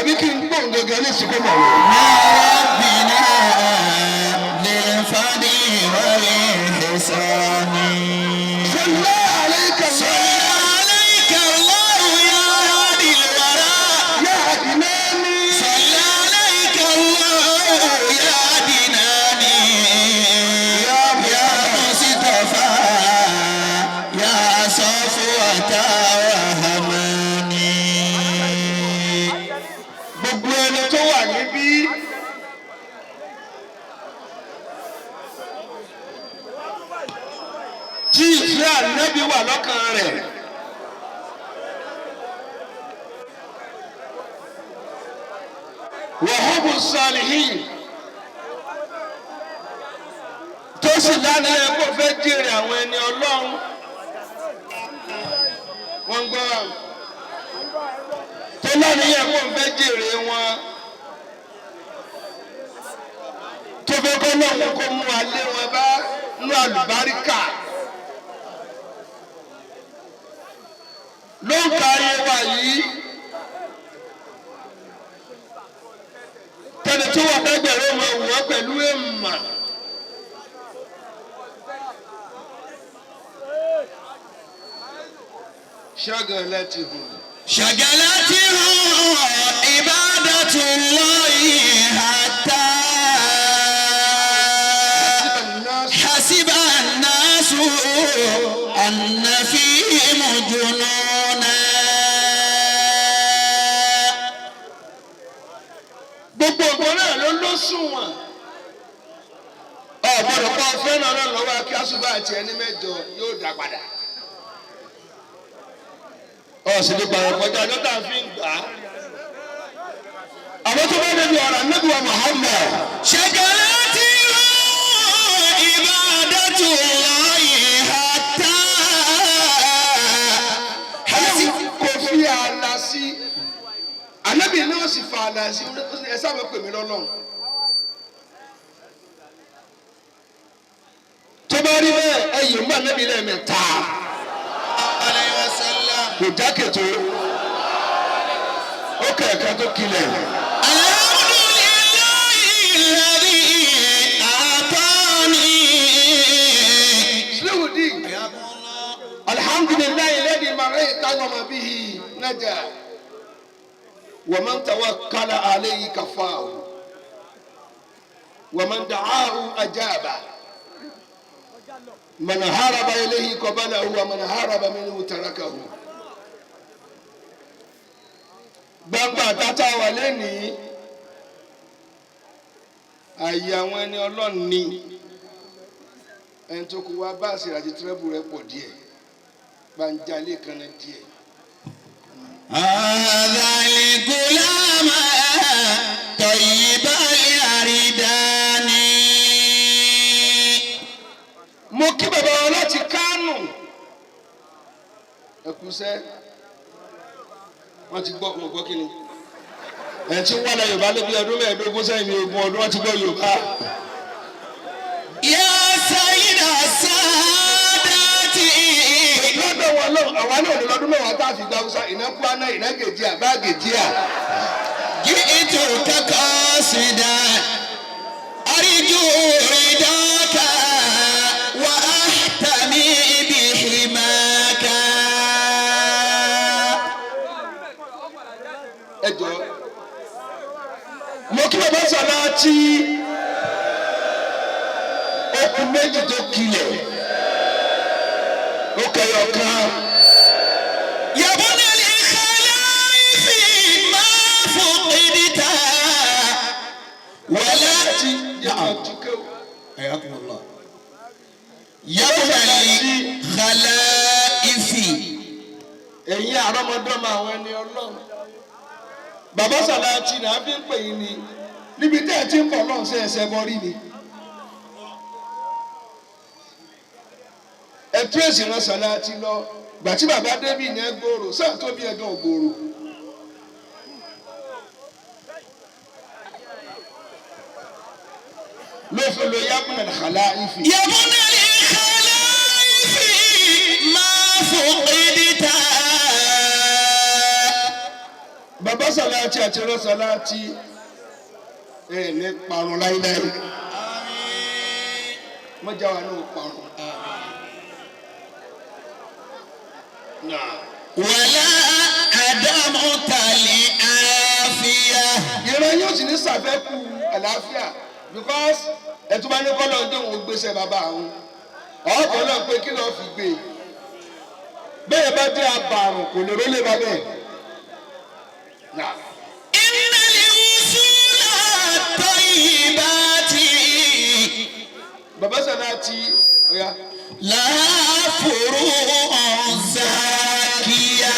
Àbí kí n gbóhùn gangan ní ìsìnkú mọ̀ wọ́n. ربنا للفضل والإحسان. صلى عليك صلى الله عليك الله يا هادي الورى. يا عدناني. صلى عليك الله يا عدناني، يا مصطفى، يا صفوة وهماني. Gbogbo ẹni tó wà níbí, tí ìfẹ́ ànábì wà lọ́kàn rẹ̀, وحب الصالحين, tó sì lánàá ẹ kó fẹ́ jèrè àwọn ẹni ọlọ́run, wọ́n ń gbọ́, tó lánàá kó fẹ́ jèrè wọn, tó fẹ́ kọ́ lọ́wọ́ kó mú alẹ́ wọn bá nú àlùbáríkà ló ń ka ayé wa yìí, tẹni tó wà lẹ́gbẹ̀rún ọmọ wù ọ́ pẹ̀lú èèmà. Ṣẹ́gun láti hùn. شغلته عبادة الله حتى حسب الناس أن فيهم جنونا. Gbogbo ògbó náà ló lóṣùwọ̀n. Ọ̀gbọ́dọ̀ kọ́ fẹ́ràn náà lọ́wọ́ kí àṣùbà àti ẹni mẹ́jọ yóò dá padà. Ọ̀sìn ní gbàgbọ́ kọjá ọjọ́ tá a fi ń gbà á. Àwọn tó bá débi ọ̀rọ̀ Ànábì wa Muhammad. شغلته عبادة الله حتى حسب Kò fi ààlà sí. Ànábì náà sì fa ààlà sí, ẹ sábà pè mí lọ́lọ́run. Tó bá rí bẹ́ẹ̀, ẹ yìí ń bá Ànábì lẹ́ẹ̀mẹ́ta. عليه وسلم. Kò jákètò, ó kẹ̀kẹ́ tó kilẹ̀. الحمد لله الذي أعطاني. Sílẹ̀wùdí. الحمد لله الذي من اعتصم به نجا ومن توكل عليه كفاه ومن دعاه أجابه من هرب إليه قبله ومن هرب منه تركه. Gbangba tata wà lẹ́nìí, àyè àwọn ẹni ọlọ́run ni ẹni tó kó wá báàsì àti treble rẹ̀ pọ̀ díẹ̀, gbanjalè kan ní díẹ̀. هذا الغلام طيب الأردان. Mo kí bàbá wa láti Kánò, ẹkúṣẹ́, wọ́n ti gbọ́, wọ́n gbọ́ kí ni ẹ̀ tí wọ́n lọ Yorùbá lé bí ọdún 15 sẹ́yìn ní 20 ọdún, wọ́n ti gbọ́ Yorùbá. يا سيد السادات. Lọ́dọ̀ wọn lọ, àwa náà ní lọ́dún 10 tá a fi gba Hausa ìná kwana ìná gèjìá bá gèjìá. جئتك قاصدا أرجو رضاك وأحتمي بحماك. Ẹ jọ, mo kí bàbá Sàláàtì, okùn méjì tó kilẹ̀, ó kẹyọ kan. يا ابن الخلائف ما فقدت ولا Tí yàrá tukẹ́. حياكم الله. يا ابن الخلائف. Ẹ̀yin àrọ́mọdọ́mọ àwọn ẹni ọlọ́run, bàbá Sàláàtì náà fi ń pè yín ni níbi tẹ́ ẹ ti ń bọ̀ lọ́hùn sí ẹsẹ̀ bọ́ rí ni. Ẹ tírèsì rán Sàláàtì lọ gbàtí bàbá débì ní ẹ gbòòrò sáà tó bí ẹgán ògbòòrò. Ló fi lo يا ابن الخلائف. يا ابن الخلائف ما فقدت. Bàbá Bàbá Sàláàtì àti ọ̀rọ̀ Sàláàtì ẹ̀ ní parun láíláí. Mọ́jà wa náà parun. Náà. ولا عدمت العافية. Ìran yóò sì ní sàfẹ́kù àlàáfíà because ẹtú bá ní kọ́lọ́ ń dóhùn gbèsè bàbá àwọn ọ̀pọ̀ náà pé kí lọ́ọ́ fi gbé e bẹ́ẹ̀ bá dé abàrùn kò lè rólé bàbá ẹ̀. Náà. إن الأصول الطيبات Bàbá Sàláàtì ọ̀yà. لها فروع زاكية.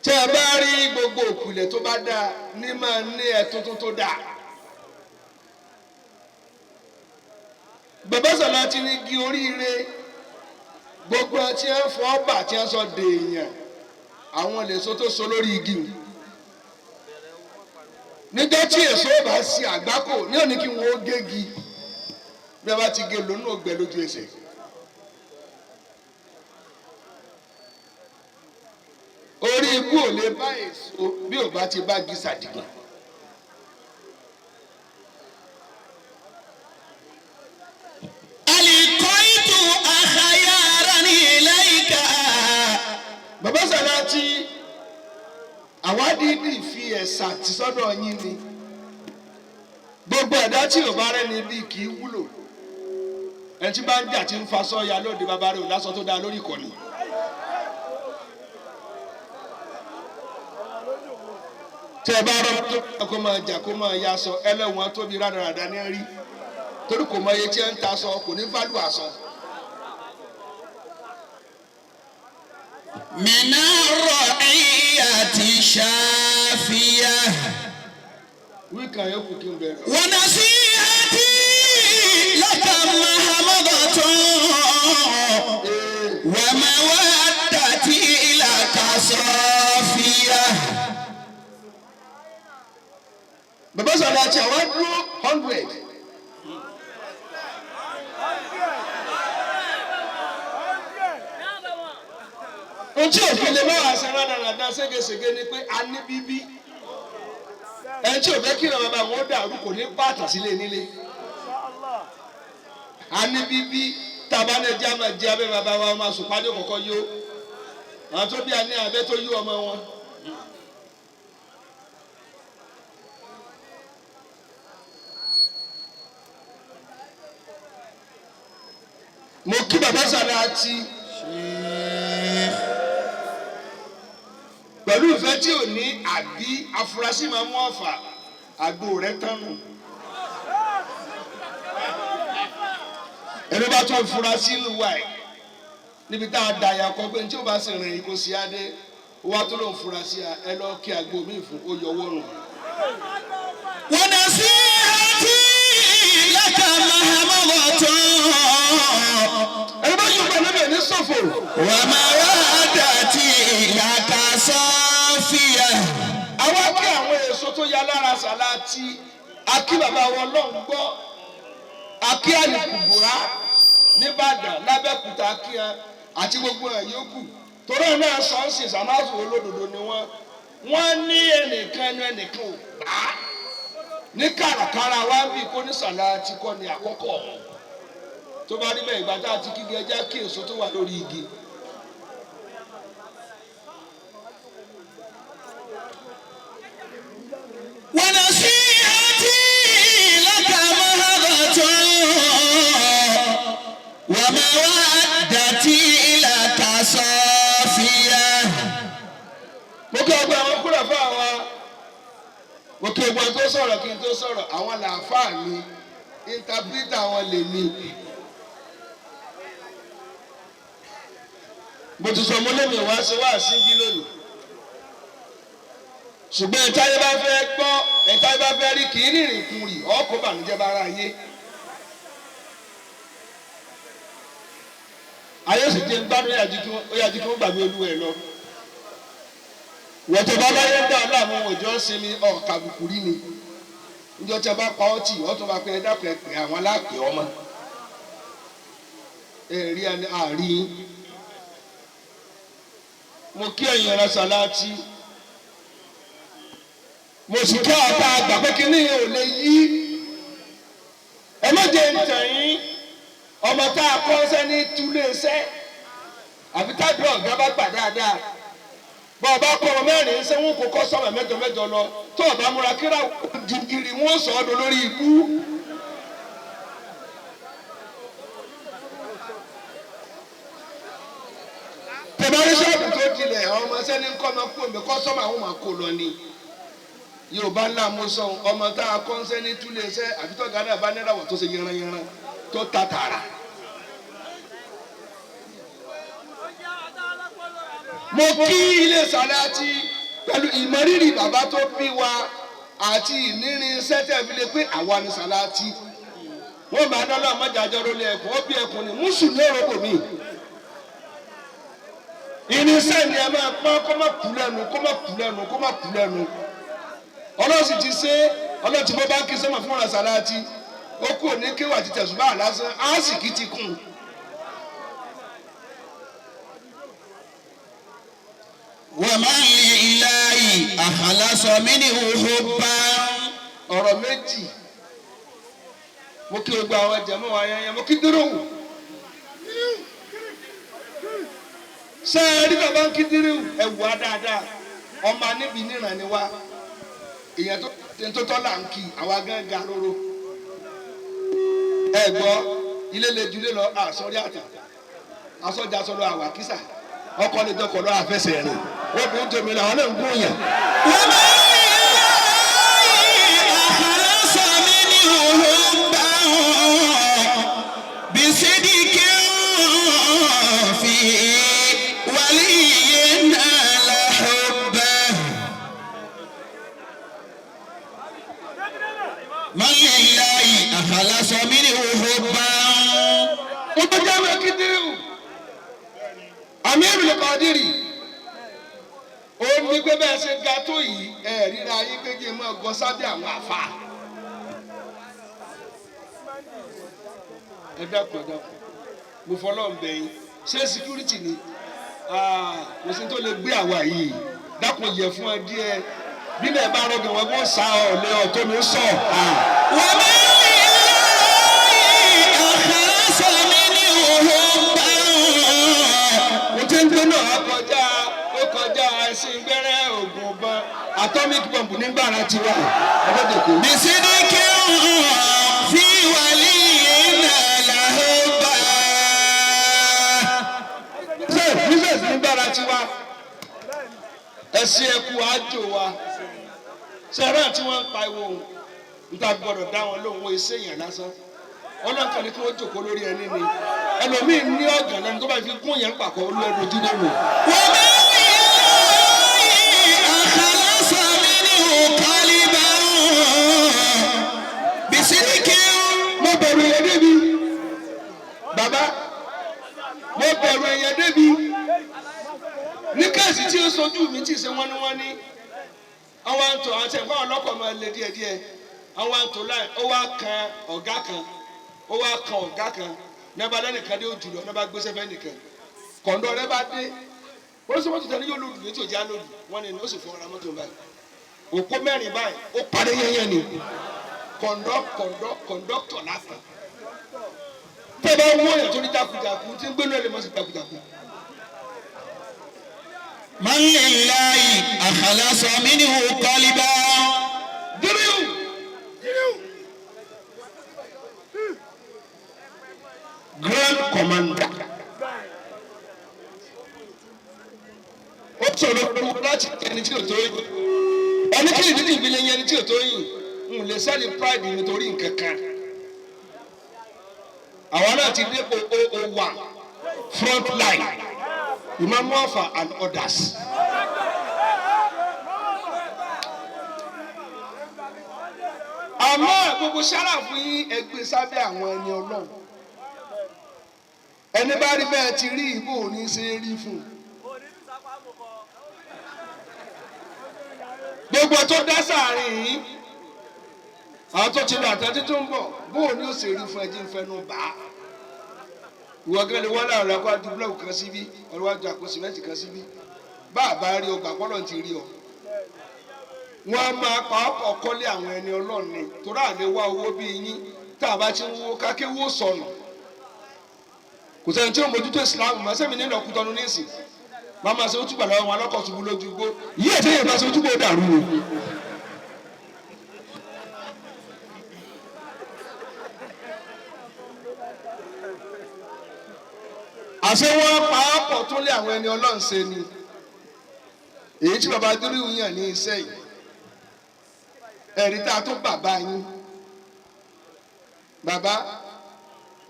Tẹ́ ẹ bá rí gbogbo òkùlẹ̀ tó bá dáa ní máa ní ẹ tuntun tó dáa. Bàbá Sàláàtì ní igi oríire gbogbo tí ẹ ń fọ ọba tí ẹ ń sọ dèèyàn àwọn lèso tó so lórí igi o. Níjọ́ tí èso bá ṣe àgbákò ní òní kí wọ́n ó gégi bí a bá ti gé lónà ògbẹ lójú ẹsẹ̀. Orí ikú ò lè bá èso bí ò bá ti bá igi sàdìgbà. ألقيت أخيارا إليك. Bàbá Sàláàtì àwádìí fi ẹ̀sà tì sọ́dọ̀ yín ni gbogbo ẹ̀dá tí ò bá rẹ́ni bí kì í wúlò ẹni tí bá ń jà tí ń fa sọ́ya lóde bàbá rẹ̀ ò lásọ tó dáa lórí ìkọ́ni. Tẹ́ ẹ bá rọ́ tó kó máa jà kó máa ya sọ ẹlẹ́wọ̀n tóbi rádaràda ní rí torí kò mọ iye tí ẹ ń ta sọ kò ní válù àsọ. من الرعية شافية. Wíkàn yóò kù kí n bẹ̀rẹ̀. ونصيحتي لك محمضة ومودتي لك صافية. Bàbá Sàláàtì àwọn dúró 100. Ojú òfin lè máa ṣe rádaràda ségesège ni pé a ní bíbí. Ẹni tí ò fẹ́ kí ìran bàbá wọn ó dàrú kò ní pàtà sílé nílé. A ní bíbí tàbá ní ẹjẹ́ àmà jẹ́ abẹ́ bàbá wa ọmọ àsùpàdé kọ̀ọ̀kan yó. Àwọn tó bí a ní abẹ́ tó yó ọmọ wọn. Mo kí bàbá Sàláàtì pẹ̀lú ìfẹ́ tí ò ní àbí afurasí máa mú ọ̀fà àgbo rẹ̀ tánu. Ẹni bá tún afurasí ń wà ẹ̀ níbi tá a dà yàkọ́ pé tí ó bá sì rìn kó sí adé wá tó lóun furasí a ẹ lọ kí àgbo mi fún ó yọwọ́ rùn. ونصيحتي لك محمضة Ẹni bá yóò gbà lóbi ẹ̀ ní sọ̀fò. ومودتي لك صافية. Àwa kí àwọn èso tó ya lára Sàláàtì akí bàbá wọn lọ́n gbọ́ akí àlùkùbùrá nìbàdàn lábẹ́kúta akí ẹ àti gbogbo ẹ̀ yòókù torí ẹ̀ náà sọ ń sìn sàmáàfù olódodo ni wọ́n wọ́n ní ẹnìkan ẹnu ẹnìkan ò gbà á ní kàràkàrà wa ń bì kó ní Sàláàtì kọ́ ni àkọ́kọ́ tó bá rí bẹ́ẹ̀ ìgbà tá a ti kígi ẹja kí èso tó wà lórí igi. ونصيحتي لك مهضة ومودتي لك صافية. Mo kí ọgbà àwọn kúrò fún àwọn mo kí ọgbà tó sọ̀rọ̀ kí n tó sọ̀rọ̀ àwọn làáfàá mi íńtápítà wọn lè mi. Mo ti sọ mo lémi wá sí wá sí bí lónìí ṣùgbọ́n ẹ̀ta yẹn bá fẹ́ gbọ́ ẹ̀ta yẹn bá fẹ́ rí kì í rìnrìn kùn rì ọkọ̀ bànújẹ́ bá ara yé. Ayé sì ti ń gbádùn ó yà ju kí wọ́n gbàgbé olúwa ẹ̀ lọ. Wọ́n tó bá báyé dá láàmú òjò sinmi ọ̀kà àbùkù rí ni níjọ́ tí a bá pa ọ́ tì ọ́ tó bá pẹ́ dákun ẹ pè àwọn aláàpẹ̀ ọmọ ẹ rí àárí mo kí ẹ̀yin ọ̀rọ̀ Sàláàtì Mo sì kí ọ̀tá àgbà pé kí ní ò lè yí. Ẹ má jẹ́ ntẹ̀yìn ọmọ tá a kọ́ sẹ́ni túlé iṣẹ́ àbí tábìlì ọ̀gá bá gbà dáadáa. Bọ́ ọba kọ́ ọmọ mẹ́rin ṣé wọn kò kọ́ sọ́mọ mẹ́jọ mẹ́jọ lọ tó ọba múra kíra jìgìrì wọn sọ ọ́ lórí ikú. Tẹ̀bárí ṣọ́ọ̀bù tó dilẹ̀ àwọn ọmọ sẹ́ni ń kọ́ ọmọ kú omi kọ́ sọ́mọ àwọn máa kó lọ ni. Yorùbá ńlá mo sọ ọmọ tá a kọ́ ń sẹ́ni túlé iṣẹ́ àfi tọ́gà náà bá níràwọ̀ tó ṣe yẹranyẹran tó ta tààrà. Mo kí ilé sàláàtì pẹ̀lú ìmọ̀rírì bàbá tó bí wa àti ìnírin iṣẹ́ tẹ̀ fi lè pé àwa ni sàláàtì. Wọ́n máa ná lọ́wọ́ mọ́jàjọ́ lórí ẹ̀kún, ó bí ẹ̀kún ni mùsùlùmí ọ̀rọ̀ kò mí. Irinṣẹ́ ni ẹ máa pọ́n kó má kú lẹ́nu kó má kú lẹ́nu kó má kú lẹ́nu. Ọlọ́run sì ti ṣe Ọlọ́run ti bọ́ báńkì sọ́mọ̀ fún ọ̀rọ̀ sàláàtì. Ó kú òní kéwà ti tẹ̀sùbá lásán, á sì kí ti kún. ومن لله أخلص منه حبا. Ọ̀rọ̀ méjì mo kí gbogbo àwọn jẹ̀mọ́ wa yẹn mo kí dúró ṣé ẹ rí bàbá ń kí dúró ẹ wù á dáadáa ọmọ aníbi níran ni wá èèyàn tó tọ́ là ń kí àwa gángan lóró ẹ gbọ́ ilé le jùlé lọ àsọrí àtà asọ́jà sọlọ àwà kísà ọkọ lè dọkọ̀ lọ àfẹsẹ̀ rìn obìnrin tòmí làwọn náà ń gún yàn. ومن لله أخلص منه حبا بصدق في ولينا لحبه. من لله أخلص منه حبا. Ó tó jẹ́ wẹ́ kí dírìwù Amiru Qadiri ó ní pé bẹ́ẹ̀ ṣe ga tó yìí ẹ̀ ríra yín pé kí n máa gọ sábẹ́ àwọn àfa. Ẹ dákun ẹ dákun mo fọlọ́ ń bẹ̀ yín ṣé security ni kò sí tó lè gbé àwa yìí dákun yẹ fún ẹ díẹ̀ bílẹ̀ bá rọgùn wọn kó sá ọ lé ọ tó mi sọ. ومن لله أخلص منه حبا. Mo ti ń gbé náà kọjá ó kọjá ẹṣin gbẹ́rẹ́ oògùn ọ̀bọ̀n atomic bomb nígbàrá tiwa ọgọ́dẹ̀kọ́. بصدق في ولينا لحبا. Business nígbàrá tiwa ẹṣin ẹkú àjò wa sẹ́rà tí wọ́n ń pariwo òun níta gbọ́dọ̀ dá wọn lóhùn wọ́n ṣe èèyàn lásán ọlọ́kan ni kí wọ́n jòkó lórí ẹni ni ẹlòmíín ní ọ̀gàn lẹ́nu tó bá fi gún yẹn pàkọ́ olú ẹnu ojú ló wò. ومن لله أخلص منه قلبا بصدق. Mo bẹ̀rù ẹ̀yẹ débi bàbá mo bẹ̀rù ẹ̀yẹ débi ní káàsì tí ó sojú mi tí ì ṣe wọ́n ní wọ́n ní àwọn àǹtò àti ẹ̀kọ́ àwọn ọlọ́kọ̀ máa le díẹ̀díẹ̀ àwọn àǹtò láì ó wá kan ọ̀gá kan ó wá kan ọ̀gá kan nígbà lẹ́nìkan dé ojú lọ nígbà gbéṣẹ́ fẹ́ nìkan kọ̀ǹdọ̀ rẹ bá dé oríṣi mọ́tò tẹ̀lé yóò lòdù létí òjá lòdù wọ́n ní ó sì fún ọ̀rá mọ́tò báyìí òpó mẹ́rin báyìí ó parí yẹ́nyẹ́ ni kọ̀ǹdọ́tọ̀ lásán tẹ́ bá wọ́n yàn tó ní jákujàku tí ń gbénu ẹ̀ lè mọ́ sí jákujàku. من لله أخلص منه قلبا. Diriu. Grand Commander. Ó sọ̀rọ̀ láti ẹni tí ò tó yìn. Ẹni kí nìdí ìbílẹ̀ yẹn ẹni tí ò tó yìn. N lè sẹ́ni pride nítorí nǹkan kan. Àwa náà ti dé o1 front line. Imam Wafa and others. Àmọ́ gbogbo sáràfù yín ẹgbẹ́ sábẹ́ àwọn ẹni Ọlọ́run ẹni bá rí bẹ́ẹ̀ ti rí ìbò ní ṣe é rí fún un. Gbogbo tó dá sáàrin yìí àwọn tó ti lọ àtàtí tó ń bọ̀ bóò ní ó ṣe rí fún ẹjí ń fẹnu bà á. Ìwọ gẹ́gẹ́ ni wọ́n láàrin akọ́ adu búlọ̀kù kan síbí ọlọ́wájú àpò sìmẹ́ǹtì kan síbí bá a bá rí ọ gbà pọ́lọ̀ ti rí ọ. Wọ́n á máa pa ọkọ̀ kọ́lé àwọn ẹni Ọlọ́run ni torí àlè wá owó bíi yín tá a bá ti ń wó kákéwó sọnù. Kò sẹ́ni tí ó mójútó Ìsìlámù mọ́ sẹ́mi nílò Kútọ́nù nísìn. Màá máa ṣe ojúbà lọ́wọ́ wọn alọ́kọ̀ ṣubú lójú igbó. Yíyẹ tí yẹn bá ṣe ojúbà ó dàrú o. Àṣé wọ́n pa ọkọ̀ tó lé àwọn ẹni Ọlọ́run ṣe ni. Èyí tí baba Dúríwù yàn ní iṣẹ́ yìí. Ẹ̀rí tá a tó bàbá yín. Bàbá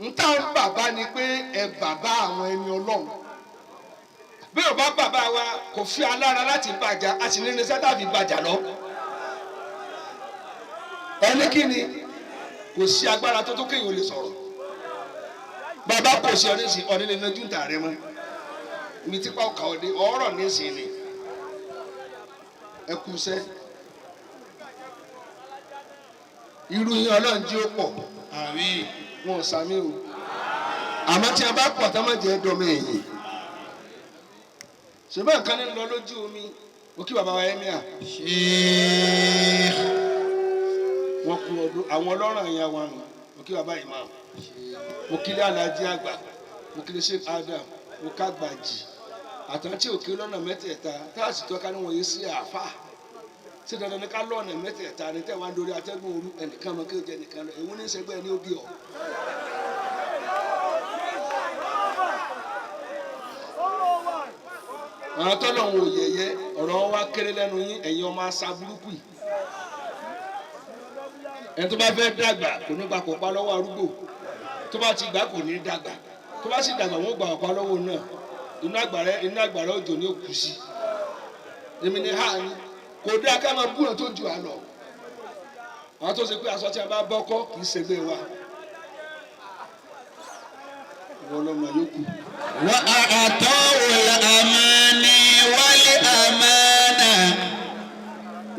ń tá ń bàbá ni pé ẹ bàbá àwọn ẹni Ọlọ́run. Bí o bá bàbá wa kò fi alára láti bàjá, a sì ní irinṣẹ́ tàbí bàjá lọ. Ẹni kí ni kò sí agbára tó tó kéèyàn lè sọ̀rọ̀. Bàbá kò sí ọdún sí ọdún lè lójú ìta rẹ mọ́. Ibi tí pa ọkà ọdẹ ọ̀rọ̀ nísìnyí ni. Ẹ kú iṣẹ́. Irú yín Ọlọ́run jí ó pọ̀. Àmín. Wọn ò sàmì o. Àmọ́ tí a bá pọ̀ tá má jẹ́ dọ́mọ ẹ̀yìn. Ṣùgbọ́n nǹkan ní lọ lójú omi, mo kí bàbá wa Emir. Sheikh. Wọ́n kú ọdún àwọn ọlọ́run ẹ̀yà wa nù. Mo kí bàbá Imam. Mo kí lé Alhaji àgbà. Mo kí lé Sheikh Adam. Mo ká gbàjì. Àtàntí òkè lọ́nà mẹ́tẹ̀ẹ̀ta tá a sì tọ́ka ní wọ̀nyí sí àáfà. Ṣé dandan ni ká lọ́nà mẹ́tẹ̀ẹ̀ta ni tẹ́ wàá lórí atẹ́gùn òru ẹnìkan mọ kí ó jẹ nìkan lọ. Èwo ní sẹ́gbẹ́ ní òbí ọ̀. Àwọn tọ́lọ̀ ń wò yẹ̀yẹ́ ọ̀rọ̀ wa kéré lẹ́nu yín ẹ̀yin ọmọ asa burúkú yìí. Ẹni tó bá fẹ́ dàgbà kò ní gba kópa lọ́wọ́ arúgbó. Tó bá ti gbà kò ní dàgbà. Tó bá sì dàgbà wọ́n gbà ọ̀pá lọ́wọ́ náà. Inú àgbàrá òjò ni ó kù sí. Èmi ni ha ni kò dáa ká máa búrọ̀ tó ju àlọ́. Àwọn tó ṣe pé aṣọ tí a bá bọ́kọ́ kì í ṣègbè wa. Ìwọ lọ́mọ yòókù. وأعطاه الأماني والأمانة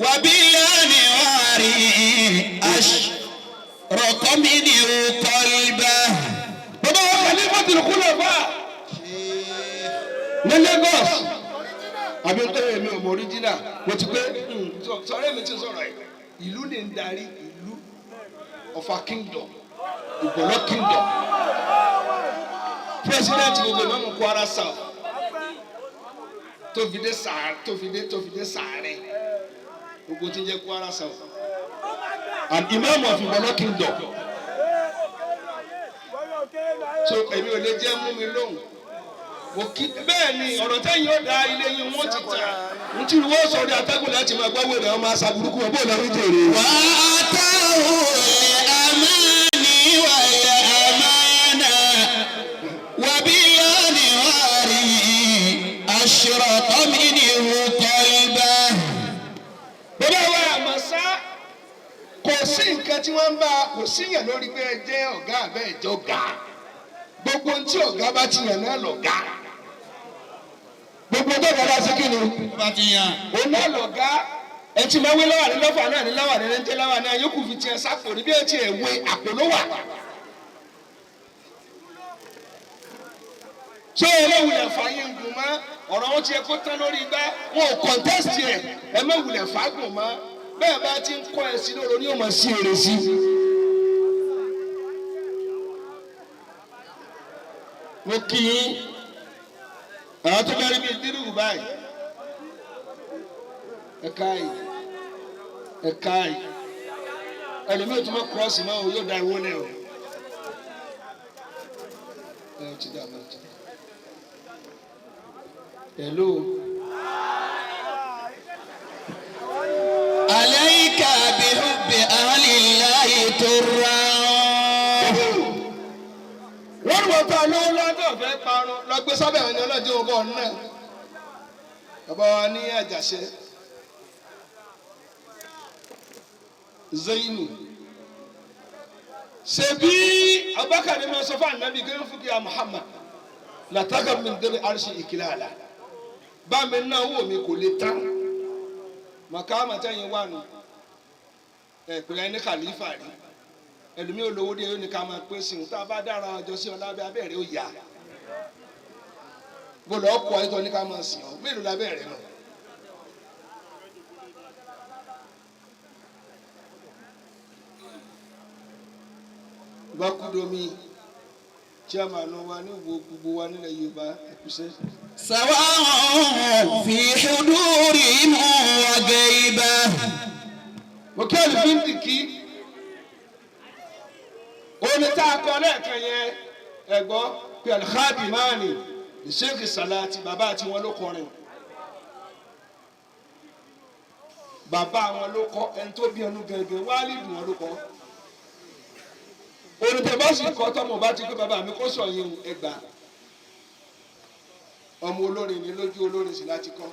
وبالأنوار أشرق منه قلبه. Bàbá wa Khalifatul Khulafa ní Lagos. Àbí ń tẹ́lẹ̀ mi ò mọ original. Mo ti pé sọ̀rọ̀ èmi ti sọ̀rọ̀ yìí. Ìlú ni ń darí ìlú Ọ̀fà kingdom, Ìgbọ̀lọ́ kingdom. President gbogbo ìmọ̀mù Kwara South tó fi dé sàárẹ̀ tó fi dé sàárẹ̀ gbogbo tí ń jẹ́ Kwara South and Imam of Ìgbọ̀lọ́ kingdom. So èmi ò lè jẹ́ mú mi lóhùn. Mo kí bẹ́ẹ̀ ni ọ̀rọ̀ tẹ́yìn ó da ilé yín wọ́n ti tà. N tí wọ́n sọ̀rọ̀ atẹ́gùn láti máa gbọ́ wèrè ọmọ àṣà burúkú wọn bó lọ́ọ́ jèrè. وأعطاه الأماني والأمانة وبالأنوار أشرق منه قلبه. Bàbá wa àmọ́ sá kò sí nǹkan tí wọ́n ń bá kò síyàn lórí pé ẹ jẹ́ ọ̀gá àbẹ́ ìjọ gà. Gbogbo ohun tí ọ̀gá bá ti yàn náà lọ̀gá. Gbogbo tó ọ̀gá bá ṣe kí ni? Bá ti yàn. Òun náà lọ̀gá. Ẹ ti máa wé láwà ní lọ́fà náà ní láwà ní ẹni tẹ́ láwà náà yókù fi tiẹ̀ sápò ní bí ẹ ti ẹ̀ wé àpò ló wà. Ṣé olówulẹ̀ fàyè ń gùn mọ́? Ọ̀rọ̀ wọn ti yẹ kó tán lórí igbá. Wọn ò kọ̀ǹtẹ́sì ẹ̀ ẹ má wulẹ̀ fàágùn mọ́. Bẹ́ẹ̀ bá ti ń kọ́ ẹ sí lóru ni yóò máa sí èrè sí. Mo kí yín. Àwọn tó bá rí bíi dírùbù báyìí. Ẹ káyìí. Ẹ káyìí. Ẹlòmíì tó máa kúrọ́ọ̀sì máa yóò da ìwọ lẹ̀ o. Ẹ ti dà bá ti. Hello. عليك بحب أهل الله ترا. Wọ́n wọ́n tó lówó lọ́dọ̀ fẹ́ parun lọ gbé sábẹ́ àwọn ẹni ọlọ́jọ́ ọgọ́ náà. Bàbá wa ní Àjàṣe. Zainu. Ṣebí Abubakar ni mo sọ fún Ànábì kí ló fún kí a Muhammad. Làtàkà mi délé arṣi ìkìlẹ̀ àlà. Bá mi náà wò mí kò lè tán. Màkàmà tẹ́yìn wà nù. Ẹ pèrè ẹni kàlífà rí. Ẹlòmíì olówó dé ní ká máa pín sí i tá a bá dára ọjọ́ sí ọlá abẹ́ abẹ́rẹ́ ó yá. Bó lọ́ọ́ kọ́ ẹ tó ní ká máa sìn ọ́ mélòó lábẹ́rẹ́ mọ́. Makudomi chairman wa ní wo gbogbo wa nílẹ̀ Yorùbá ẹ̀kúṣẹ́. سواء في حضورهم وغيبة. Mo kí olùfíǹdìkì omi tá a kọ lẹ́ẹ̀kan yẹn ẹ̀gbọ́ pé alhadimani Sheikh Salati bàbá àti wọn ló kọrin bàbá wọn ló kọ ẹni tó bí ẹnu gẹ́gẹ́ wálìdù wọn ló kọ olùtẹ̀ bá sì kọ́ tọmọ bá ti pé bàbá mi kó sọ yín ẹgbàá ọmọ olórin ni lójú olórin sì láti kọ́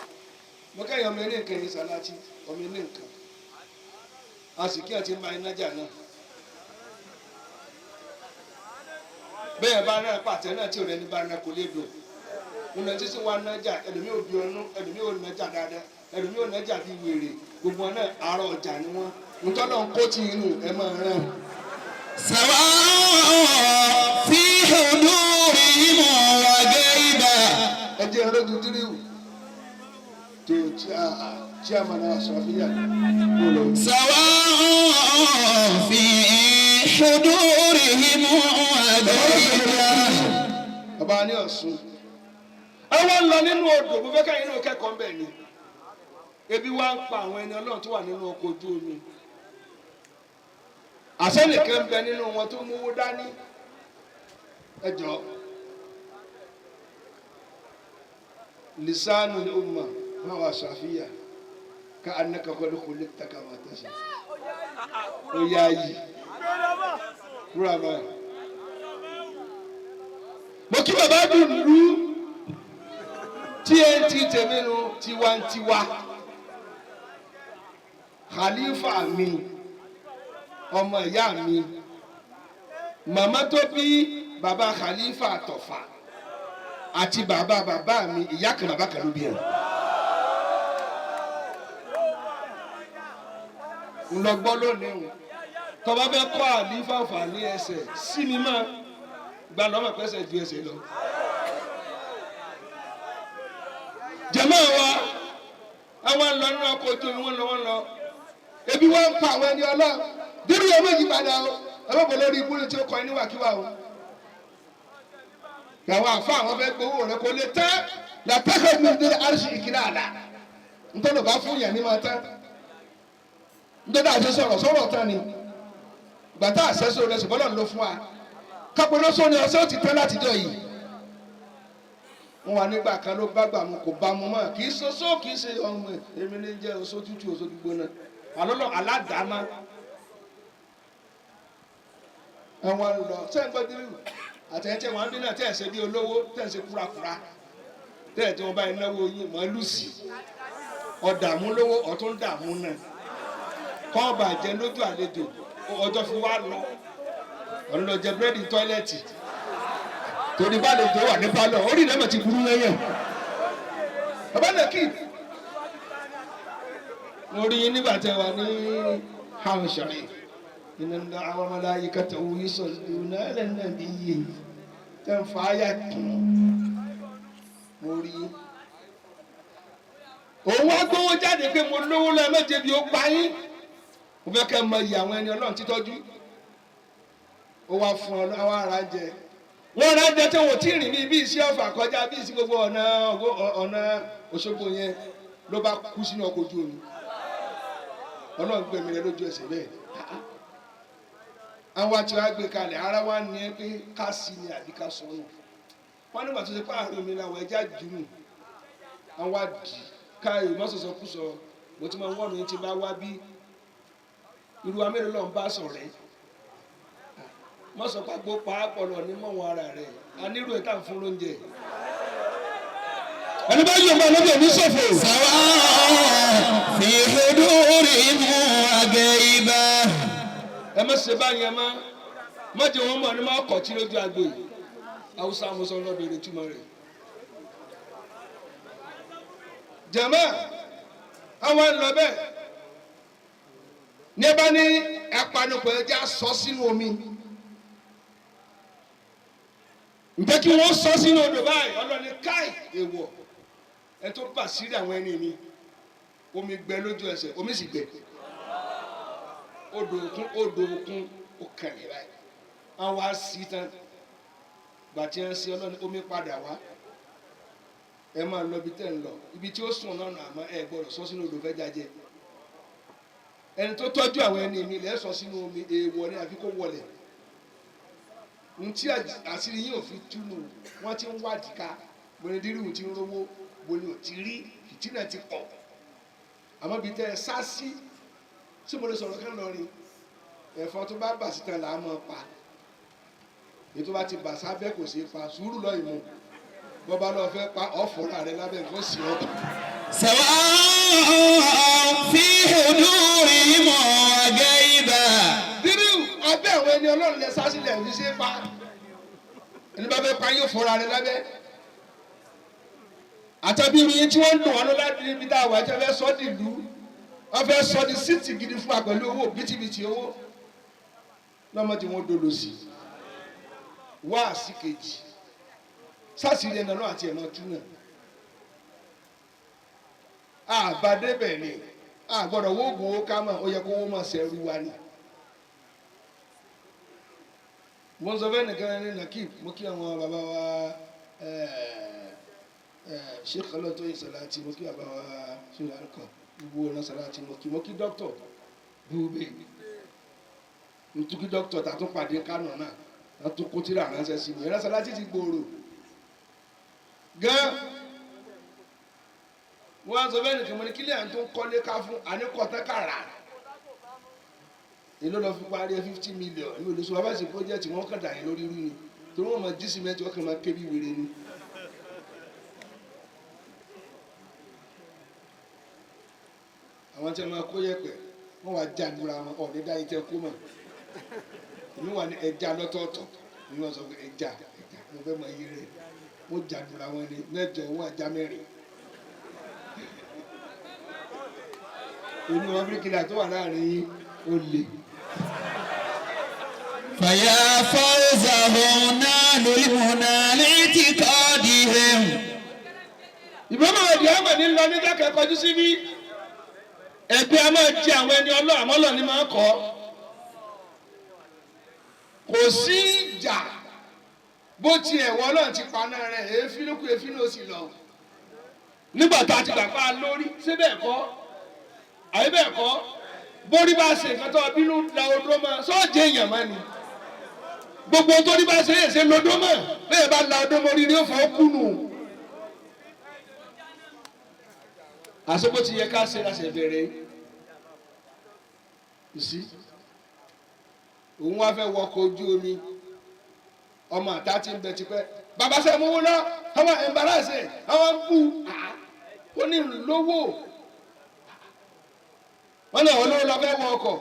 mo kẹ́yìn ọmọ ilé nǹkan yìí Salati ọmọ ilé nǹkan a sì kí ẹ ti ń ba iná jà náà bẹ́ẹ̀ bá náà pàtẹ náà tí ò rẹni bá náà kò lè dùn nínú ẹtí sí wa nájà ẹlòmíì ò bí ọnú ẹlòmíì ò nájà dáadáa ẹlòmíì ò nájà bí wèrè gbogbo wọn náà àárọ̀ ọjà ni wọn ntọ́nà ń kó tí inú ẹ máa rán. سواء في حضورهم وغيبة. Ẹ jẹ́ ẹrọ́jú díríwù tó chairman asọ̀fíà kó lọ. سواء في حضورهم وغيبة. Bàbá ní Ọ̀ṣun àwọn ń lọ nínú odò mo fẹ́ káyìn náà kẹ́kọ̀ọ́ mbẹ̀ ni ebi wá ń pa àwọn ẹni Ọlọ́run tó wà nínú ọkọ̀ ojú omi àsẹ́nìkan ń bẹ nínú wọn tó mówó dání ẹjọ́ lisanu umma wọn wà sàfíà ká anaka qad khuliqta kama tasha ó yá yìí kúrò àbáyé mo kí bàbá dùn lù TNT tèmi nu tiwantiwa khalifa mi ọmọ ìyá mi màmá tó bí bàbá khalifa tọ̀fà àti bàbá bàbá mi ìyá kan bàbá kan ló bí ẹ. Ńlọgbọ́ lónìí o tọba bẹ kọ́ àlífà fà ní ẹsẹ̀ sí mi máa gba lọ́mọ pẹ́sẹ̀ ju ẹsẹ̀ lọ. Jẹ̀mọ́ wa àwọn lọ nínú ọkọ̀ ojú omi wọ́n lọ wọ́n lọ ebi wọ́n ń pa àwọn ẹni ọlọ́ dúró yẹn méjì padà o ẹ bọ́ lórí ibú tí ó kọ ẹni wàkíwà o. Àwọn àfa àwọn fẹ́ gbowó rẹ kò lè tán làtàkùn mi dé àrùsì ìkìlá àlà ntọ́nà bá fún yẹn ní máa tán ntọ́nà àti sọ̀rọ̀ sọ̀rọ̀ tán ni gbàtà àṣẹ́sọ rẹ ṣùgbọ́n lọ́nà ló fún wa kápẹ́lọ́sọ ni ọ̀sẹ̀ ó ti tán látijọ́ yìí wọn wà nígbà kan ló bá gbà mu kò bá mu mọ́ kì í soso kì í ṣe ọmọ èmi ní jẹ́ oṣó tútù oṣó gbígbóná àlọ́lọ́ aládàáná àwọn lọ sẹ́yìn gbọ́ dírú àtẹ̀yẹ́tẹ̀ wọn bí náà tẹ̀ ṣe bí olówó tẹ̀ ṣe kúrakúra tẹ̀ tí wọ́n bá yẹn náwó yín mọ́ lùsì ọ̀dààmú lówó ọ̀tún dààmú náà kọ́ bàjẹ́ lójú àlejò ọjọ́ fi wá lọ ọ̀n lọ jẹ búrẹ́dì tọ́ílẹ̀tì torí bá lè tó wà ní pálọ̀ orí rẹ̀ mọ̀ ti burú lẹ́yìn. Bàbá náà kì í mo rí yín nígbà tẹ wà ní hansari iná ńlá àwọn malaikatahu yusalluna ala nabiyyi tẹ̀ ń fa ayà kùn mo rí yín. Òun wá gbówó jáde pé mo lówó lọ ẹ méje bí ó pa yín mo fẹ́ kẹ́ mọ iye àwọn ẹni Ọlọ́run títọ́jú ó wá fún ọ àwọn ará jẹ wọn ará jẹ tí wọn ò tí ì rìn ní bí iṣẹ́ ọ̀fà kọjá bí iṣẹ́ gbogbo ọ̀nà ọ̀nà Òṣogbo yẹn ló bá kú sínú ọkọ̀ ojú omi Ọlọ́run gbẹ̀mí rẹ lójú ẹsẹ̀ bẹ́ẹ̀ àwọn àti wàá gbé kalẹ̀ ara wa ní ẹ pé ká sí ni àbí ká sọ nù wọn nígbà tó ṣe pé àárín omi làwọn ẹja jù nù àwọn àdì káyọ̀ mọ́sọ̀sọ̀ kú sọ mo ti máa ń wọ́n mi ti bá wá bí irú amẹ́rẹ́ lọ́n bá sọ̀rẹ́ mọ́sọ̀pàgbó pàápọ̀ lọ ní mọ̀wọ́n ara rẹ̀ anírú ẹ̀ tá à ń fún lóúnjẹ. Ẹni bá yọ̀ máa lọ́bẹ̀ ní ṣòfò. سواء في حضورهم وغيبة. Ẹ má ṣe báyìí ẹ má má jẹ́ wọn mọ̀ ní má kọ̀ tí lójú agbo yìí Haúsá mo sọ lọ́dọ̀ èrè túmọ̀ rẹ̀. Jàmá àwọn ń lọ bẹ́ẹ̀ ní ẹ bá ní ẹpanupọ̀ ẹ jẹ́ sọ sínú omi ǹjẹ́ kí wọ́n sọ sínú odò báyìí ọlọ́ni káì èèwọ̀ ẹ tó bà sírí àwọn ẹni mi omi gbẹ lójú ẹsẹ̀ omi sì gbẹ odò òkun ó kàn ní báyìí Wọ́n wá sí tán. Gbàtí ẹ̀ ń ṣe ọlọ́ni omi padà wá. Ẹ máa lọ ibi tẹ́ ń lọ. Ibi tí ó sùn náà nà àmọ́ ẹ gbọ́dọ̀ sọ sínú odò fẹ́ jájẹ. Ẹni tó tọ́jú àwọn ẹni mi lẹ́ sọ sínú omi èèwọ̀ ni àfi kó wọlẹ̀. Ntí àṣírí yìí ò fi túnú wọ́n ti ń wádìí ká bóni dírìwù ti ń rówó bóni ò ti rí fìtínà ti pọ̀. Àmọ́ ibi tẹ́ ẹ sá sí tí mo lè sọ̀rọ̀ kán lọ rí ẹ̀fọn tó bá bà síta là á mọ̀ pa. Ètò bá ti bà sábẹ́ kò ṣeé pa sùúrù lọ́ọ́ ìmú bọ́ba lọ́ọ́ fẹ́ pa ọ̀fọ̀ra rẹ lábẹ́ nǹkan sì ọ́. سواء في حضورهم وغيبا Dírìwù abẹ́ àwọn ẹni ọlọ́run lẹ sásílẹ̀ ní ṣe pa ẹni bá fẹ́ pa yóò fọ́ra rẹ lábẹ́. Àtẹ̀bí mi tí wọ́n ń dùn wọn láti níbi tá a wà tí wọ́n fẹ́ sọ́ di ìlú wọ́n fẹ́ sọ́ di síìtì gidi fún wa pẹ̀lú owó bìtìbìtì owó lọ́mọ tí wọ́n dolo sí wá sí kejì sásìrì ẹ̀nà náà àti ẹ̀nà tún náà àbádébẹ̀ ni àgbọ̀dọ̀ wóògùn owó ká mọ̀ ó yẹ kó wọ́n mọ̀ sẹ́rú wa ni. Mo ń sọ fẹ́ nìkan ní Nakib mo kí àwọn bàbá wa Sheikh ọlọ́tọ̀ ìsàlátì mo kí bàbá wa ṣùgbọ́n àlùkò gbogbo ọ̀nà sàlátì mo kí dókítọ̀ búbẹ̀ ntukí dókítọ̀ tà tún pàdé Kánò náà wọ́n tún kó tíra ránṣẹ́ sí mi ẹ̀rọ sàlátì ti gbòòrò gan. Wọ́n á sọ fẹ́ nìkan mo ní kílíà tó ń kọ́lé ká fún àníkọ́tẹ́ kàrà èló lọ fi parí ẹ 50 million ní olóṣù bàbá ṣe project wọn kàn dà yín lórí rú ni torí wọn máa jí sìmẹ́ntì wọn kàn máa ké bí wèrè ni. Àwọn tí wọn máa kó yẹ̀pẹ̀ wọn wá já lura wọn ọ̀ ní dáyé tẹ kó mọ̀ èmi wà ní ẹja lọ́tọ̀ọ̀tọ̀ èmi wà sọ pé ẹja ẹja mo fẹ́ mọ iye rẹ̀ wọ́n já lura wọn ni mẹ́jọ wọn àjá mẹ́rin. Èmi wọn bíríkìlà tó wà láàrin yín ó le. فيا فوزهم نالوا المنى لاعتقادهم Ìbámu ọ̀dì àmọ̀ ní lọ ní dákẹ́ kọjú síbí ẹgbẹ́ a máa jẹ àwọn ẹni ọlọ́ àmọ́ lọ ní máa kọ́ kò sí ìjà bó tiẹ̀ wọ́ ọlọ́run ti paná rẹ̀ èéfín ló kú èéfín ló sì lọ nígbà tá a ti gbà pa lórí ṣé bẹ́ẹ̀ kọ́ àbí bẹ́ẹ̀ kọ́ bórí bá ṣe nǹkan tó bínú la odó mọ́ sọ́ọ̀jẹ̀ èèyàn mọ́ ni gbogbo tó ní bá ṣe é ṣe lodó mọ́ bẹ́ẹ̀ bá la odó mọ́ orí ni ó fọ́ kúnnù. Àsopọ̀ ti yẹ ká ṣe láṣẹ bẹ̀rẹ̀ sí òun wá fẹ́ wọkọ̀ ojú omi ọmọ àtá ti ń bẹ tipẹ́ bàbá sẹ́ mú lọ àwọn ẹ̀mbáràsì àwọn ń bú ó ní lówó wọn náà olówó lọ fẹ́ wọ ọkọ̀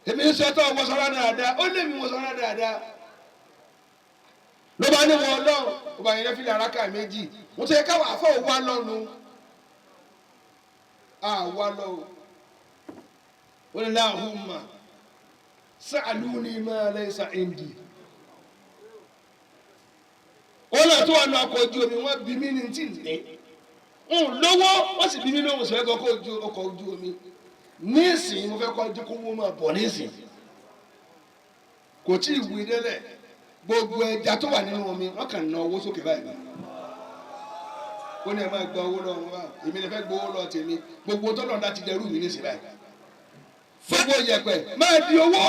èmi ń sọtọ́ wọ sọ́ra dáadáa ó lé mi wọ sọ́ra dáadáa ló bá ní wọn lọ́rùn ó bá yẹn fi lè araka méjì mo ti yẹ káwọn afọ òwú alọ́nu àwa lọ o wọn ní láhùnmá sàlùní máa laysa indi wọn náà tó wà ní ọkọ̀ ojú omi wọn bí mí ní tí ní ń lówó wọn sì bí mí lóhùn sọ ẹgbẹ́ ọkọ̀ ojú omi nísìnyí mo fẹ́ kọ́ ọjọ́ kó wọ́n máa bọ̀ nísìnyí kò tí ì wí délẹ̀ gbogbo ẹja tó wà nínú omi wọn kàn ná owó sókè báyìí ó ní ẹ máa gba owó lọ wọn bá èmi lè fẹ́ gbowó lọ tèmi gbogbo tó lọ́nà ti dẹrú mi nísìnyí báyìí gbogbo yẹ̀pẹ̀ máa di owó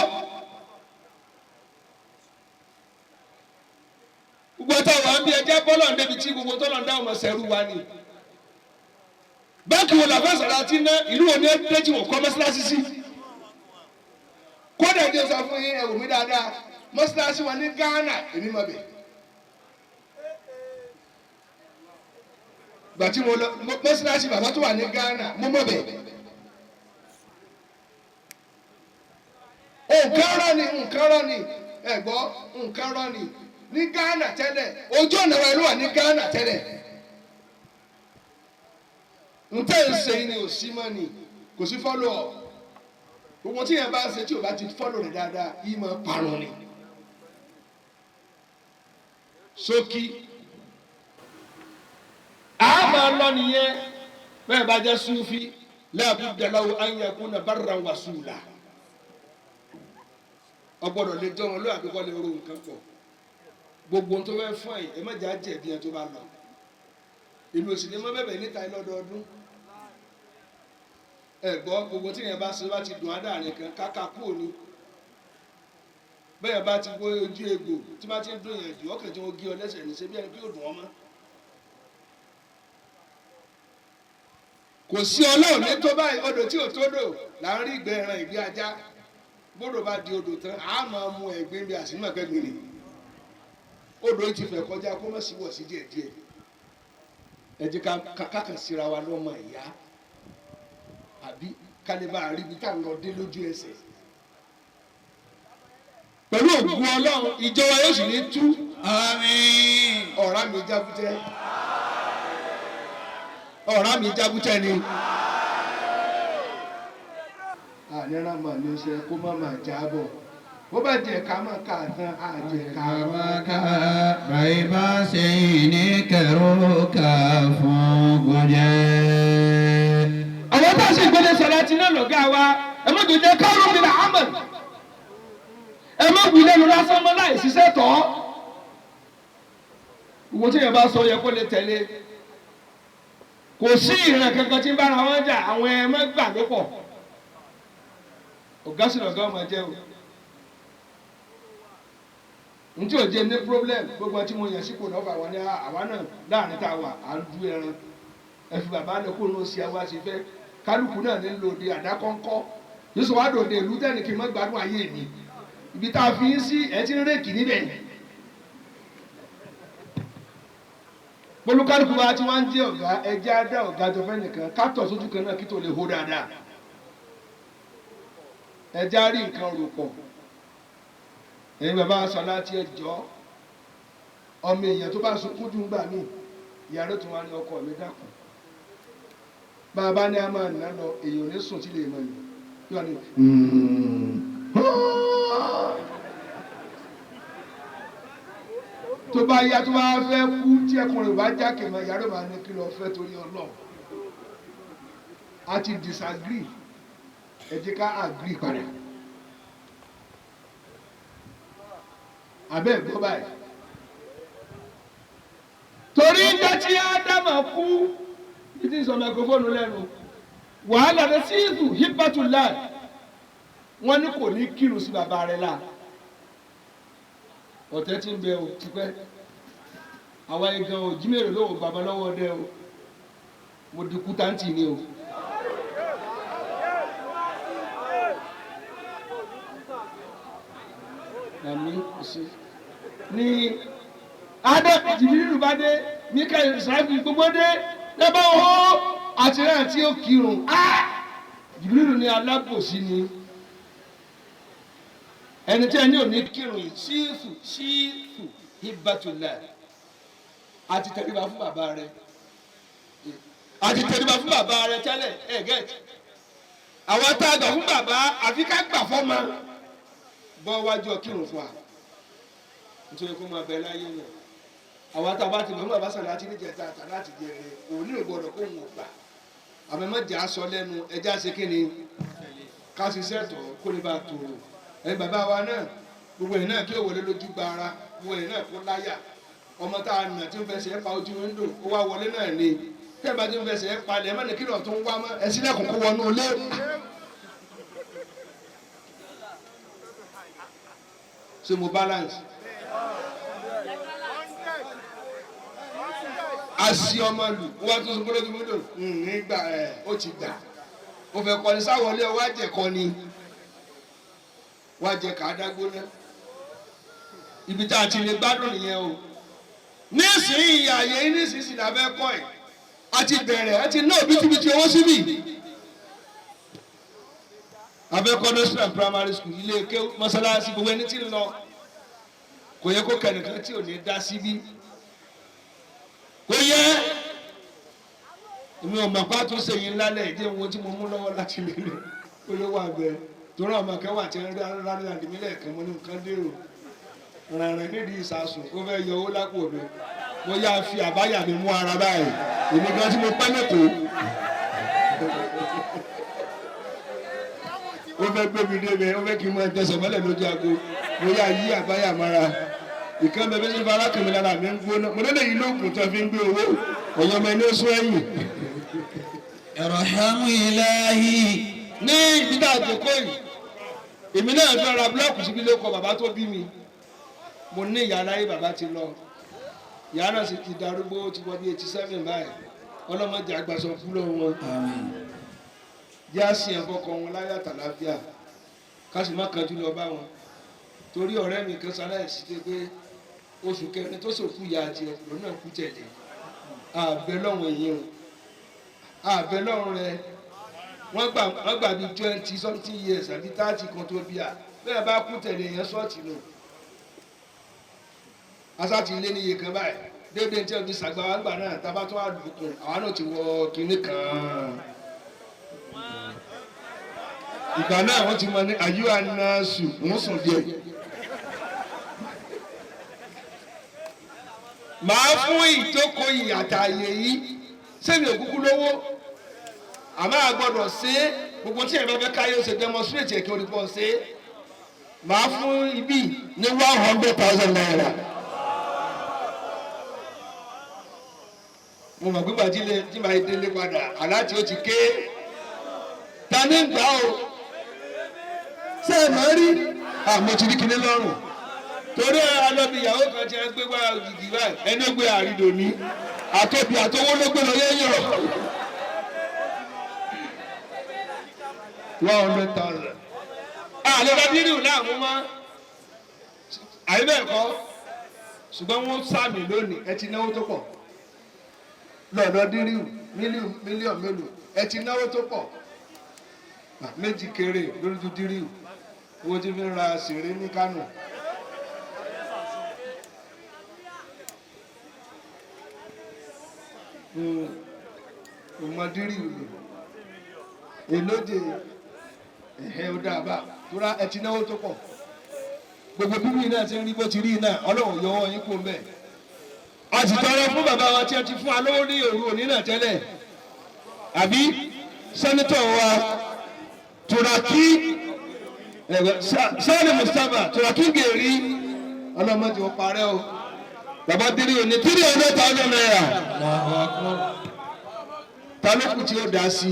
gbogbo táwọn àbí ẹjẹ bọ́lọ̀ ń débi tí gbogbo tó lọ́nà dáhùn sẹ́rù wa ni báńkì wo làfẹ́ sọ̀rọ̀ àti ná ìlú wo ni ẹ dé tí wọ́n kọ́ mọ́sálásí sí kódà ẹjẹ sọ fún yín ẹ wò mí dáadáa mọ́sálásí wa ní Ghana èmi mọ̀ bẹ́ẹ̀. Gbàtí mo lọ mọ́sálásí bàbá tó wà ní Ghana mo mọ̀ bẹ́ẹ̀. Nǹkan rọ̀ ni nǹkan rọ̀ ni ẹ gbọ́ nǹkan rọ̀ ni ní Ghana tẹ́lẹ̀ ojú ọ̀nà wa ló wà ní Ghana tẹ́lẹ̀. Ntẹ́ ń ṣe ni ò sí mọ́ ni kò sí follow up gbogbo tí yẹn bá ń ṣe tí o bá ti follow rẹ̀ dáadáa yìí máa parun ni. Ṣókí a máa lọ nìyẹn bẹ́ẹ̀ bá jẹ́ Sufi la budda lahu an yakuna barran wasula. Ọgbọ́dọ̀ lè jọ wọn lóyè àbíkọ́ lè ro nǹkan pọ̀. Gbogbo ohun tó fẹ́ fún ẹ̀ ẹ má jẹ́ àjẹ̀bí ẹ tó bá lọ. Èmi ò sì ní mọ́ bẹ̀bẹ̀ níta lọ́dọọdún. Ẹ gbọ́ gbogbo tí yẹn bá ṣe bá ti dùn ádàrin kan káká kúrò ni. Bẹ́ẹ̀ bá ti wó ojú egbò tí bá ti ń dùn yẹn jù ọkàn tí wọ́n gé ọ lẹ́sẹ̀ ní ṣe bí ẹni pé yóò dùn ọ́ mọ́. Kò sí ọlọ́run ní tó báyìí odò tí ò tó dò là ń rí ìgbẹ́ ẹran ìgbé ajá. Bódò bá di odò tán á máa mu ẹ̀gbin bí àsìmọ̀ kẹ́gbin ni. Odò yìí ti fẹ̀ kọjá kó má sí wọ̀ sí díẹ̀díẹ̀. Ẹ jẹ́ ká kàn síra wa lọ́mọ ìyá àbí kálíbà àríbi tá à ń lọ dé lójú ẹsẹ̀. Pẹ̀lú ògùn ọlọ́run ìjọba yóò sì ní tú. Àmín. Ọ̀rá mi jábútẹ́. Ọ̀rá mi jábútẹ́ ni. Àníràn mà ní oṣù kó má má jábọ̀. Bó bá jẹ ká má kà tán, á jẹ ká má kà. Bàyìbá sẹ́yìn ní kẹrù ká fún gúnjẹ́. Àwọn tá a ṣe ìgbélé sọ̀rọ̀ àti náà lọ̀gá wa, ẹ má jòjẹ́ káwọn mi là ámọ̀. Ẹ má wí lẹ́nu lásán mọ́ láì ṣiṣẹ́ tọ́. Ìwọ tí yẹn bá sọ yẹ kó lè tẹ̀lé. Kò sí ìran kankan tí ń bára wọn jà, àwọn ẹ má gbà ló pọ̀. Ọ̀gá sì lọ̀gá ọmọ jẹ́ o. Ntí ò jẹ́ ní problem gbogbo tí mo yàn sípò náà fà wọ́n ní àwa náà láàrin tá a wà à ń du ẹran. Ẹ fi bàbá lọ kó ló ṣe àwa ṣe fẹ́. Kálukú náà ní lòdì àdákọ́ńkọ́. Yóò wá dòde ìlú tẹ́nì kí n má gbádùn ayé mi. Ibi tá a fi ń sí ẹ ti ń rékì níbẹ̀. Bolúkálùkù wa tí wọ́n ń jẹ́ ọ̀gá ẹjẹ́ á dá ọ̀gá jọ fẹ́ nìkan kátọ̀ sójú kan náà kí tó lè hó dáadáa. Ẹjẹ́ á rí nǹkan rò pọ̀. Ẹ̀yin bàbá Sọlá tí ẹ jọ ọmọ èèyàn tó bá sunkún jù ń gbà mí ìyá rẹ̀ tún wá ní ọkọ mi dákun. Bàbá ní a máa nà lọ èèyàn ò ní sùn tí lè mọ̀ ní. Yóò ní tó bá yá tó bá fẹ́ kú tí ẹkùn rẹ̀ bá jákè mọ́ ìyá rẹ̀ máa ní kí lọ fẹ́ torí Ọlọ́run. A ti disagree ẹ jẹ́ ká agree padà. Abẹ́ gbọ́ báyìí. Torí ń jẹ́ tí Ádámà kú bí tí ń sọ microphone lẹ́nu wàhálà rẹ̀ sí ìlú hibatullah wọ́n ní kò ní kírun sí bàbá rẹ̀ la. Ọ̀tẹ̀ tí ń bẹ o tipẹ́. Àwa igan ò jímèrè lówó bàbá lọ́wọ́ dẹ o. Mo di kú táǹtì ni o. Àmì ọ̀sẹ̀ ní Adé Jìbìrìlù bá dé Mikael Israfil gbogbo dé lẹ́bàá o àti rẹ̀ tí ó kírun. Jìbìrìlù ní alábòsí ni. Ẹni tí ẹni ò ní kírun yìí sífù sífù hibatullah àti tẹríba fún bàbá rẹ àti tẹríba fún bàbá rẹ tẹ́lẹ̀ ẹ gẹ́tì. Àwọn tá a gbà fún bàbá àfi ká gbà fọ́mọ bọ́ wájú ọkírun fún wa nítorí kó máa bẹ láyé náà. Àwọn tá a bá ti mọ̀ fún bàbá sàlá ti níjẹta àtà láti jẹrẹ òní ò gbọdọ̀ kó wọn gbà. Àmọ́ ẹ má jẹ́ aṣọ lẹ́nu ẹjẹ́ àṣẹ kí ni ká ṣiṣẹ́ tọ̀ kó lè bá a tòrò. Ẹ̀yin bàbá wa náà gbogbo ẹ̀yin náà kí ó wọlé lójú gba ara gbogbo ẹ̀yin náà kó láyà. Ọmọ tá a nà tí ń fẹsẹ̀ pa ojú wíńdò ó wá wọlé náà ni. Tẹ́ ẹ bá ti ń fẹsẹ̀ palẹ̀ ẹ má ní kí lọ́ọ̀ tó ń wá mọ́ ẹ sílẹ̀kùn kó wọnú ilé. Ṣé mo balance? Asi ọmọ lù wọ́n tún sọ lójú wíńdò nígbà ẹ̀ ó ti gbà. Ó fẹ́ kọ́ni sáwọlé ọ wá jẹ̀ kọ́ni. Wá jẹ ká dágbóná. Ibi tá a ti lè gbádùn nìyẹn o. Nísìnyí àyè nísinsìnyí la fẹ́ kọ́ ẹ̀. A ti bẹ̀rẹ̀ ẹ ti ná òbítíbitì owó síbì. Abẹ́kọ́ nursery and primary school ilé ike mọ́sálásí gbogbo ẹni tí ń lọ. Kò yẹ kó kẹ́nìkan tí ò ní dá síbí. Kò yẹ. Èmi ò mọ̀ pé àtúnṣe yìí ńlá lẹ̀ ìdí ohun tí mo mú lọ́wọ́ láti lè lè ó ló wà bẹ́ẹ̀. Torí àwọn akẹ́wà àti ẹni rárá àdìmí lẹ́ẹ̀kan mo ní nǹkan dèrò. Rànràn nídìí ìsasùn ó fẹ́ yọ owó lápò mi. Mo yá fi àbáyà mi mú ara báyìí. Èmi gan tí mo pẹ́ lẹ́kọ̀ọ́. Ó fẹ́ gbé mi débẹ̀, ó fẹ́ kí n máa tẹsẹ̀ mọ́lẹ̀ lójú aago. Mo yá yí àbáyà mọ́ra. Ìkan bẹ bẹ́sẹ̀ fara kàmí lára mi ń gbóná. Mo lélẹ̀ yìí lóògùn tó fi ń gbé owó. Ọ̀yọ́ ọmọ ẹni ó sún ẹ̀yìn. Irhamu ilahi. Ní ibi tá a jókòó yìí, èmi náà fẹ́ ra búlọ́ọ̀kù síbi lóko bàbá tó bí mi. Mo ní ìyá aláyé bàbá ti lọ. Ìyá náà sì ti darúgbó, ó ti wọ bí 87 báyìí. Ọlọ́mọdé àgbàsọ kú lọ́wọ́ wọn. Àmín. Yá sí ẹ̀kọ́ kan wọn láyé àtàlàáfíà, ká sì má kanjú lọ bá wọn. Torí ọ̀rẹ́ mi kan ṣaláìsí dé pé oṣù kẹrin tó sòkú ìyá àti ẹ̀kọ́ náà kú tẹ̀lé. Àbẹ̀ lọ́wọ́ èyí o, àbẹ̀ lọ́rùn rẹ. Wọ́n gbà bí 20 something years àbí 30 kan tó bí a bẹ́ẹ̀ bá kú tẹ̀lé èèyàn ṣọ́ọ̀tì nù. Asá ti lé níye kan báyìí déédéé tí wọ́n fi ṣàgbà wá gbà náà, tábà tó wà lùkùn àwa náà ti wọ kinní kan. Ìgbà náà wọ́n ti mọ ní àyíwá náà sùn wọ́n sùn díẹ̀. Màá fún ìjókòó yìí àtàyè yìí sẹ́mi òkúkú lówó, àmọ́ a gbọ́dọ̀ ṣe é. Gbogbo tí ẹ̀rọ fẹ́ káyọ̀ ṣe demonstrate ẹ̀kí orí pọ̀ ṣe é. Màá fún ibi ní ₦100,000. Mo mọ̀ pé gbàdílé tí màá délé padà aláàtí ó ti ké ta ní gbà ó. Ṣé ẹ mọ̀ rí àmọ́ ti rí kinní lọ́rùn torí ẹ alọ́bí ìyàwó kan ti ẹ gbé wá òjijì báyìí, ẹni ó gbé àrídò ní àtòbí àtọwọ́ ló gbé lọ yẹ́yọ̀. 100,000. Àlọ́ bá bírù láàmú mọ́ àyè bẹ́ẹ̀ kọ́, ṣùgbọ́n wọ́n sàmì lónìí. Ẹ ti náwó tó pọ̀ lọ́dọ̀ díríù mílíọ̀nù mélòó, ẹ ti náwó tó pọ̀. Méjì kéré lórí ju díríù owó tí fi ń ra sèré ní Kánò. Ọmọ díríù lò èlóde ẹ̀hẹ́ ó dáa tóra ẹ ti náwó tó pọ̀. Gbogbo bíbí náà ti ń rí bó ti rí náà, Ọlọ́run yọ ọwọ́ yín kó mbẹ́. A sì tọrọ fún bàbá wa tí a ti fún wa lówó ní òru òní náà tẹ́lẹ̀, àbí sẹ́nitọ̀ wa Turaki Sani Mustapha Turaki Gèrí, ọlọ́mọdé ò parẹ́ o. Bàbá dírí òní ₦300,000. Ta ló kù tí ó dá sí i?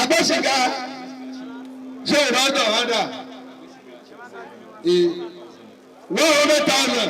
Agbẹ́sìnká ṣé ìrọ́dọ̀ ọ̀dà 100,000.